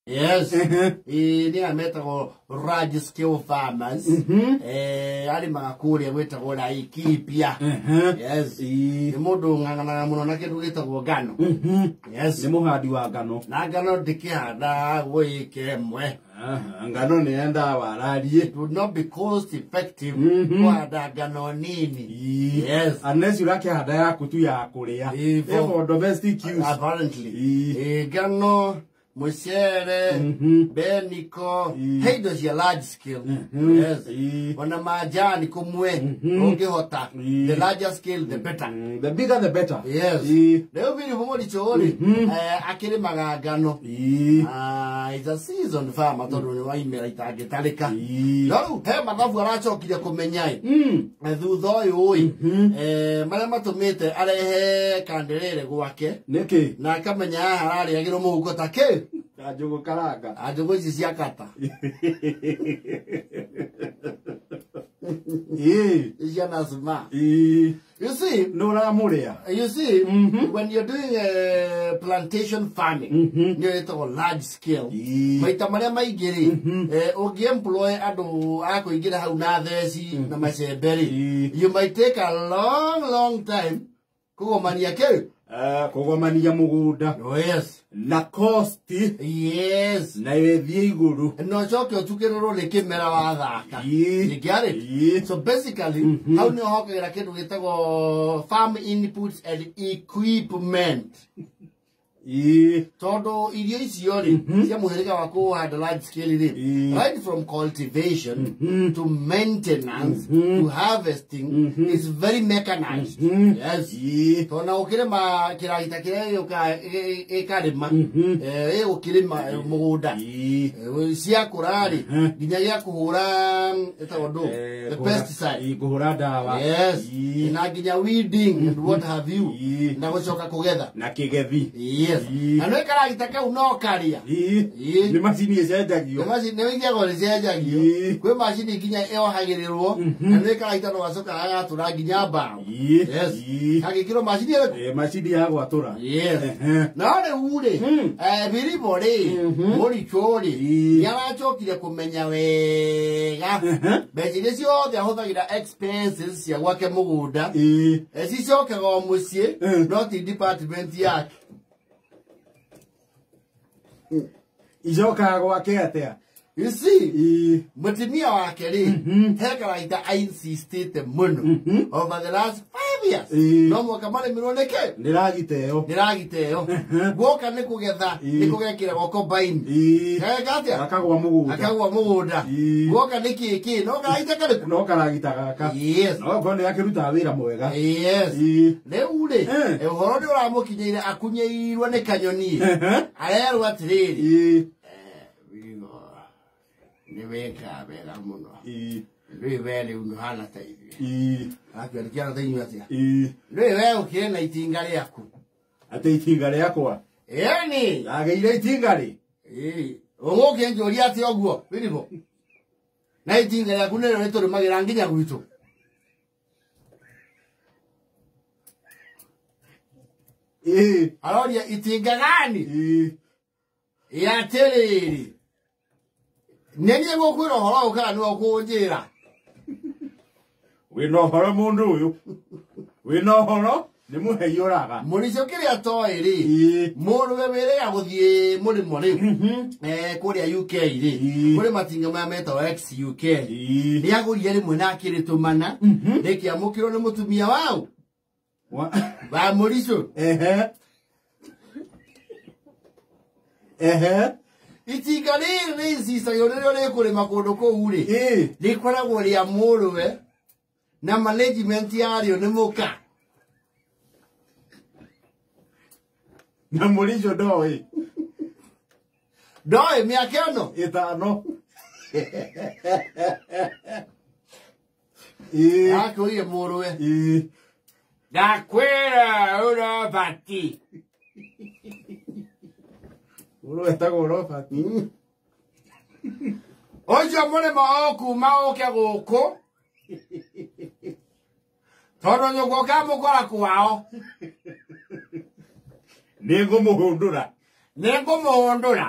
Yes. Nĩ aya metagwo large scale farmers. Arĩmaga kũrĩa gwĩtagwo Laikipia. Yes. Nĩ mũndũ ũng'ang'anaga mũno na kĩndũ gĩtagwo ngano. Yes. Nĩ mũhandi wa ngano. Na ngano ndĩkĩhandagwo ĩka ĩmwe. Ngano nĩ yendaga wararie. It would not be cost effective kũhanda ngano nini. Yes. Unless ũrakĩhanda yaku tu ya kũrĩa. Ĩĩ, For domestic use. Apparently. Ngano, mucere, beniko, he indo cia large scale. Yes. Ona majani kumwe ũngĩhota. The larger scale the better. The bigger the better. Yes. Rĩu Philip Mũricho rĩ, akĩrĩmaga ngano. Is a seasoned farmer tondũ nĩ wa imera itangĩtarĩka. No rĩu he mathabu aracokire kũmenya ĩ. Thutha ũyũ ĩ, marĩa matũmĩte arehe kanderere gwake Nĩkĩ? na akamenya haha hararĩagĩrwo mũhuko ta kĩ. Ta njũgũ karanga. Njũgũ ici cia kata. Ici anasema. You see, Nĩ ũramũrĩa. You see, when you're doing a plantation farming, nĩyo ĩtagwo large scale. Maita marĩa maingĩ rĩ, ũngĩ-employ andũ a kũingĩra hau na theci na macembe rĩ, you might take a long, long time kũgomania kĩ? Kũgomania mũgũnda. Oh, yes. Na cost. Yes. Na ĩthiĩ igũrũ. Na ũcoke ũtukĩrĩrwo nĩ kĩmera wathaka. You get it? So basically, hau nĩho hokagĩra kĩndũ gĩtagwo farm inputs and equipment. Tondũ irio icio rĩ, cia mũhĩrĩga wa kũhanda large scale rĩ, right from cultivation to maintenance to harvesting is very mechanized. Yes. Tondũ na ũkĩrĩma kĩragita kĩrĩa gĩũkaga gĩkarĩma, gĩgũkĩrĩma mũgũnda. Ciakũra rĩ, nginya gĩa kũhũra, ĩtagwo ndũ? The pesticide. Kũhũra ndawa. Yes. Na nginya weeding and what have you. Na gũcoka kũgetha. Na kĩgethi. Yes. Na nĩ karagita kau no karia. Nĩ macini ĩcenjagio. Nĩ macini nĩ ĩigagwo nĩ ĩcenjagio. Kwĩ macini nginya ĩohagĩrĩrwo. Na nĩ karagita no gacoka gagatũra nginya mbaũ. Yes. Kagĩkĩrwo macini ĩrĩkũ? Macini ya gwatũra. Yes. No rĩu rĩ, Biribo rĩ, Mũricho rĩ, nĩ aracokire kũmenya wega mbeca iria ciothe ahũthagĩra expenses cia gwake mũgũnda, cicokaga o mũciĩ, no ti department yake. Icokaga gwake atĩa? You see, mũtumia wake rĩ, he karagita ainsistĩte mũno over the last 5 years. No mũhaka marĩmĩrwo nĩkĩ? Nĩ ragita ĩyo. Nĩ ragita ĩyo. Guoka nĩ kũgetha, nĩ kũgekĩra combine. Gageka atĩa? Gakagwa mũgũnda. Gakagwa mũgũnda. Guoka nĩ kĩ kĩ, no karagita karĩkũ? No karagita gaka. Yes. No ngorwo nĩ gakĩrutaga wĩra mwega. Yes. Rĩu rĩ, ũhoro nĩ ũramũkinyĩire akunyĩirwo nĩ kanyoni. Arerwo atĩrĩrĩ. Nĩ weka wega mũno. Rĩu we rĩu ndũhana ta ithuĩ. Akĩandĩkĩana ta inyuĩ atĩa? Rĩu we ũkĩrĩ na itinga rĩaku. Atĩ itinga rĩakwa? Ĩni. Ndagĩire itinga rĩ? Ĩĩ. Ũgũkĩnjũria atĩa ũguo, Biribo? Na itinga rĩaku nĩrĩo rĩtũrĩmagĩra nginya gwitũ. Aroria itinga gani? Ĩ atĩrĩrĩ. Nĩ niĩ ngũkwĩra ũhoro ũyũ kana nĩwe ũkũnjĩra? Wĩna ũhoro mũndũ ũyũ. Wĩna ũhoro nĩ mũhei ũraga. Mũricho kĩrĩa atoĩ rĩ, mũrũwe wĩrĩga gũthiĩ mũrĩmo rĩ, kũrĩa UK rĩ, kũrĩ matinga maya metagwo XUK. Nĩ agũrire rĩmwe na akĩrĩtũmana, rĩkĩamũkĩrwo nĩ mũtumia wau. Wa Mũricho. Itinga rĩrĩ rĩicicagio rĩrĩa rĩkũrĩma kũndũ kũu rĩ, rĩkoragwo rĩa mũrũwe na management yarĩo nĩ mũka. Na Mũricho ndoĩ. Ndoĩ mĩaka ĩno? 5. Akwĩrire mũrũwe. Ndakwĩra Robert. Mũrũwe etagwo Robert. Ũcio mũrĩmo ũkuma ũke gũkũ. Tondũ nyũkwa ũkamũkora kwao. Nĩngũmũhũndũra. Nĩngũmũhũndũra.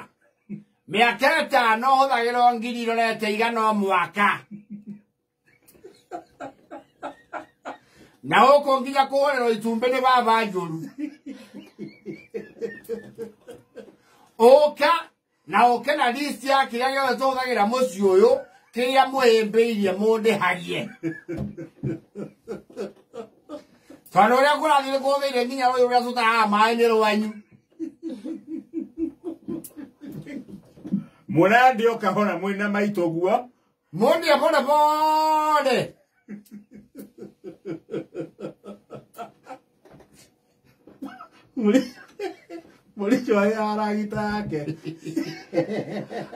Mĩaka ĩtano hũthagĩrwo ngiri irorete igana o mwaka. Na gũkũ nginya kũhũrĩrwo itumbĩ nĩ baba njũru. Ũka na ũke na list ya kĩrĩa gĩothe tũhũthagĩra mũciĩ ũyũ kĩrĩa mũhĩmbĩirie mũndĩhagie. Tondũ ũrĩa kũrathiĩ nĩ kũhũthĩire nginya rũĩ rũrĩa tũtahaga maĩ nĩ rwanyu. Mũrandio kahora mwĩna maitũ guo. Mũndie pole pole. Mũricho arĩa aragita yake.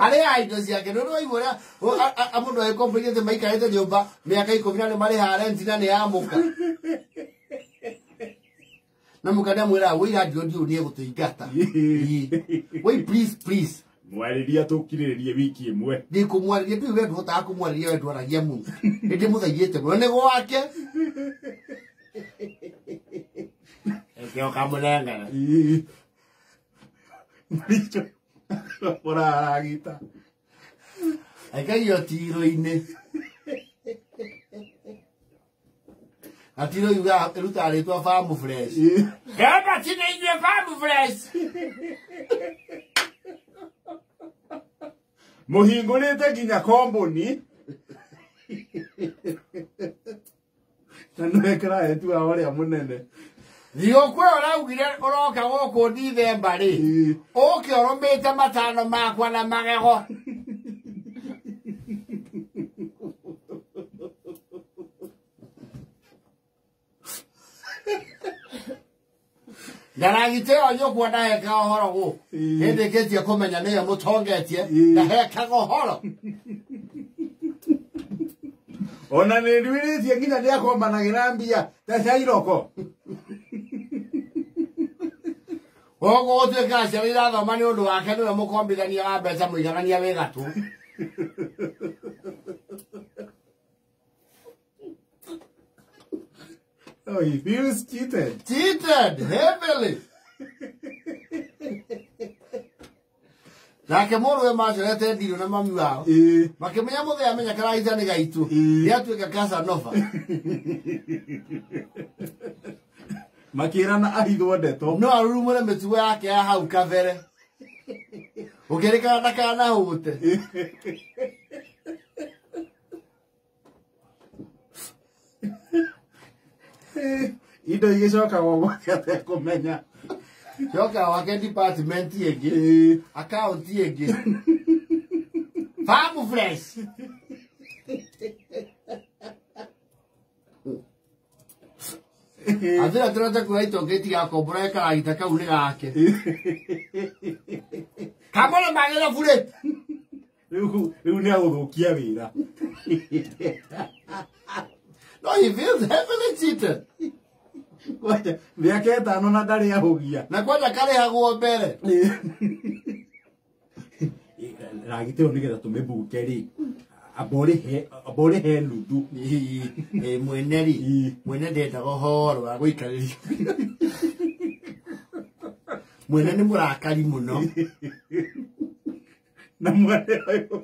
Arĩa indo ciake nĩ ũraigua ũrĩa mũndũ agĩkomplainĩte maikarĩte nyũmba mĩaka 10 na nĩ marĩhaga rent na nĩ yamũka. Na mũka nĩamwĩraga woi radio ndiũ nĩ egũtũingata. Woi please please. Mwarĩria tũkirĩrĩrie wiki ĩmwe. Ndĩkũmwarĩria ndũĩ we ndũhotaga kũmwarĩria we ndwaragia mũno. Nĩndĩmũthaithĩte mũno nĩ gwake. Eke ũkamũnengera. Mũricho ũraragita. Aikario tiro-inĩ. Atiro yugaga ĩrutaga rĩtwa Farm Fresh. Ndĩrenda nĩ inyuĩ Farm Fresh. Mũhingũrĩte nginya komboni. Na nĩwe client wao ũrĩa mũnene. Thigũkũ ĩyo ũraugire ũroka gũkũ Dithemba rĩ, ũke ũrũmĩte matano makwa na magego. Ndaragita ĩyo nyũkwa ndahekaga ũhoro gũkũ. Nĩndĩkĩtie kũmenya nĩyo mũtongetie, ndahekaga ũhoro. Ona nĩnduĩrĩtie nginya nĩakombanagĩra mbia ta cia iroko. Koguo gũtuĩkaga ciana irathoma nĩ ũndũ wake nĩwe mũkombithania wa mbeca mũiganania wĩ gatũ. Oh, he feels cheated. Cheated heavily. Nake mũrũwe macorete ndirũ na mami wao. Makĩmenya mũthee amenya karagita nĩ gaitũ. Nĩatuĩka Casanova. Makĩrana ahithwo ndeto. No arurumũre mĩtugo yake ya hau kabere. Ũkĩrĩkana ndakanahũte. Indo igĩcokagwo gwake atekũmenya. Coka wake department ĩngĩ, account ĩngĩ. Farm Fresh. Athira tũrete kuoya itonga itigakombora karagita kau nĩ gake. Kamũrĩ magĩra burĩ. Rĩu nĩ agũthũkia wĩra. No, he feels heavily cheated. Kwanja mĩaka ĩtano na ndarĩ ahũgia. Na kwanja karĩhagwo mbere. Ragita ĩyo nĩgetha tũmĩbuke rĩ, amba ũrĩhe nuthu. Mwene rĩ, mwene ndendaga ũhoro wa gũikarĩrio. Mwene nĩ mũrakari mũno. Na mwene ũyũ.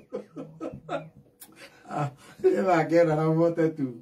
Nĩwakena na vote tu.